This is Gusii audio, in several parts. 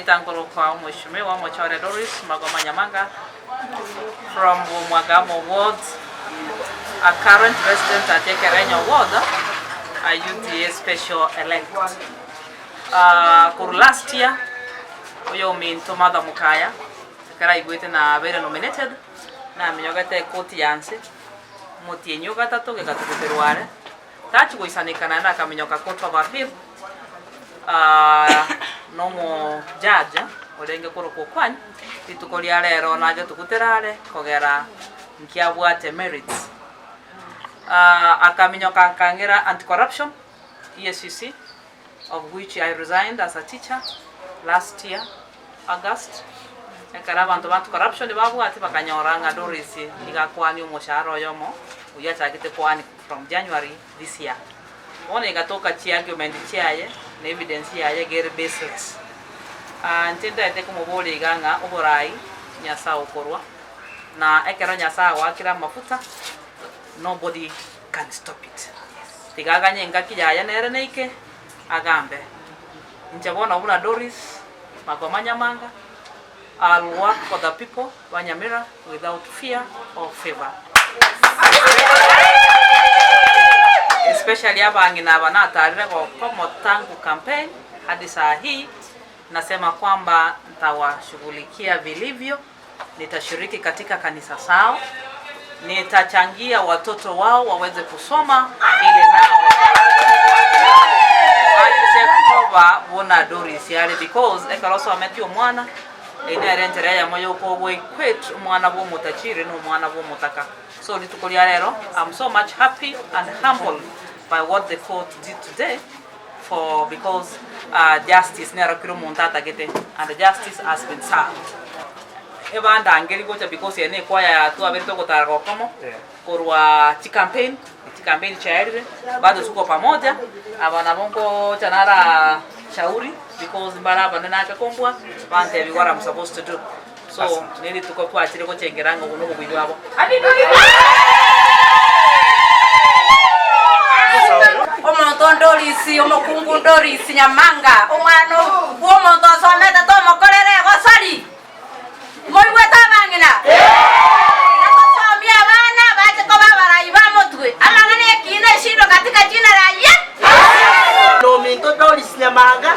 As'amarieta nkorokwa Omweshimiwa Omochore Doris Magoma Nyamanga from Bomwagamo Ward, a current resident at Ekerenyo Ward, a UDA special elect. Korwa last year, oyominto Martha Mukaya ekero aigwete nabeire nominated, naminyogete ekoti ya nse, omotienyi o gatato gegatuguterwa are, Tachi goisaneka naende akaminyoka Court of Appeal nomojaji orenge korokwa Okwany, rituko ria rero nagetugutera are kogera nkiabwate merits. Akaminyoka akang'ira Anti-Corruption, EACC, of which I resigned as a teacher last year August, ekero abanto ba Anti-Corruption babwati bakanyora ng'a Doris nigo akwania omoshahara oyomo oyio achagete koani from January this year. Bono egatoka chiargument chiaye na evidence yaye iga ere baseless. Inche ntaete komoboria iga ng'a oborai Nyasae okorwa, na ekero Nyasae agoakire amafuta nobody can stop it. Tiga aganye engaki yaye nere neike agambe. Inche bono buna Doris Magoma Nyamanga, I'll work for the people ba Nyamira without fear or favour. Especially abang'ina aba natarire gokomo tangu campaign hadi saa hii, nasema kwamba ntawashughulikia vilivyo, nitashiriki katika kanisa zao, nitachangia watoto wao waweze kusoma ili nao bache koba buna Doris are because ekero osometie omwana Eyio nere enchera eyemo y'okogoequate omwana bw'omotachiri na omwana bw'omotaka. So rituko ria rero I'm so much happy and humbled by what the court did today for because justice nero kera omonto atagete and justice has been served. Ebandangeri gocha because eye ne ekwaya ya twaberete ogotara gokomo korwa chicampaign, chicampaign chiaerire bado tuko pamoja, aba nabo nkocha nara shauri because mbare abanene ake kombua bantebi what I'm supposed to do so ne rituko twachire gochengera ng'a obo nobobui bwabo. Omonto onde orisi, omokungu onde orisi nyamanga, omwana bw'omonto osomete tomokorere egosori. Moigwete abang'ina? Na tosomie abana bache koba abarai ba motwe. Amang'ana ekiina eshindo katika jina la Ye. Nominto Doris Nyamanga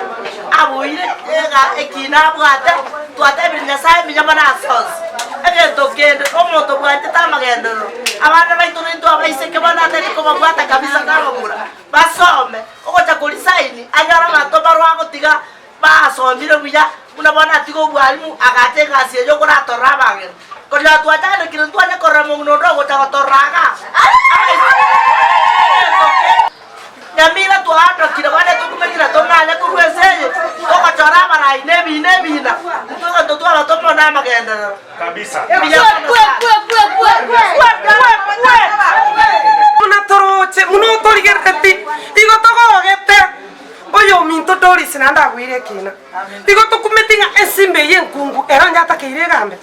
aboire ega ekiina abwate, twatebirie Nyasae mbuya mono ase onsi. Egento kende omonto bwanchete amagenderero, abana baito naintwe abaiseke bono atari kobabwata kabisa nabamura, basome, ogocha korisaini anyore abanto barwa agotiga Basomire buya, buna bono atiga obwalimu, agacha egasi eye okoratorora abang'ina. Koria twachandekire ntwanye korora mong'ina onde ogocha gotorora igaa. Nyamira twaandokire bono etokumekire tong'anye korwa ense eye, togochora abarai na ebiina ebiina, intwe egento twaba tomono amagenderero. Mbuya mono sana. Buna toroche, buna otorigerereti, igo togogete. Oyominto Doris naende agweire ekiina. Igo tokumeti ng'a ensimba eye enkungu ero onye atakeire egambe.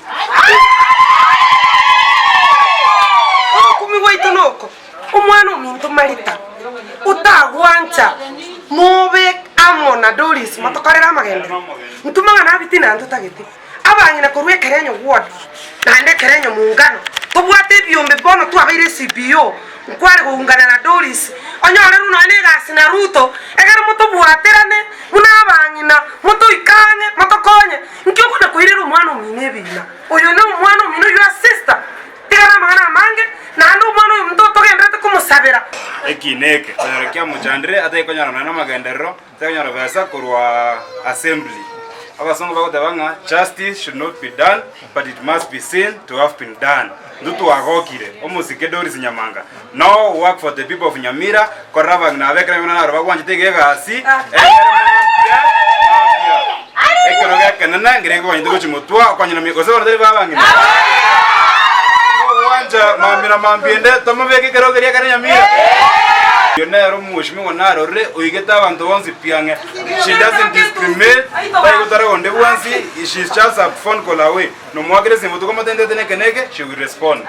Ogokumi gwaito noko, omwana ominto Marita, otagwancha mobe amo na Doris motokorere amagenderero. Intwe mang'ana abiti naende totagete. Abang'ina korwa ekerenyo ward naende ekerenyo muungano tobwate ebiombe bono twabeire CBO nkware goungana na Doris onyorerwe nonya na egasi na Ruto egere motobwaterane buna abang'ina motoike ang'e motokonye nki okona koirera omwana omino ebina oyo ne omwana omino your sister tiga na amang'ana amange naende omwana oyo omonto togenderete komosabera. Ekina eke konyora kiamochandire atari konyora nonya namagenderero Tari besa korwa assembly. Abasongo bagoteba ng'a justice should not be done but it must be seen to have been done. Intwe twagokire omosike Doris Nyamanga no work for the people of Nyamira korera abang'ina aba ekero buna naro bagwanchete iga egasi ekero mambia mambia ekero gekenene nkere gekoganyete gochia motwe okonyora gose bono tari ba abang'ina mogwancha mambia na mambia ende tomobeke ekero keria ekere Nyamira. Oyio nere omweshimiwa narorire oigete abanto bonsi pi ang'e. She doesn't discriminate, tari gotara onde bwensi, she is just a phone call away. Nomoakere esimo botuko omotentete neke neke, she will respond.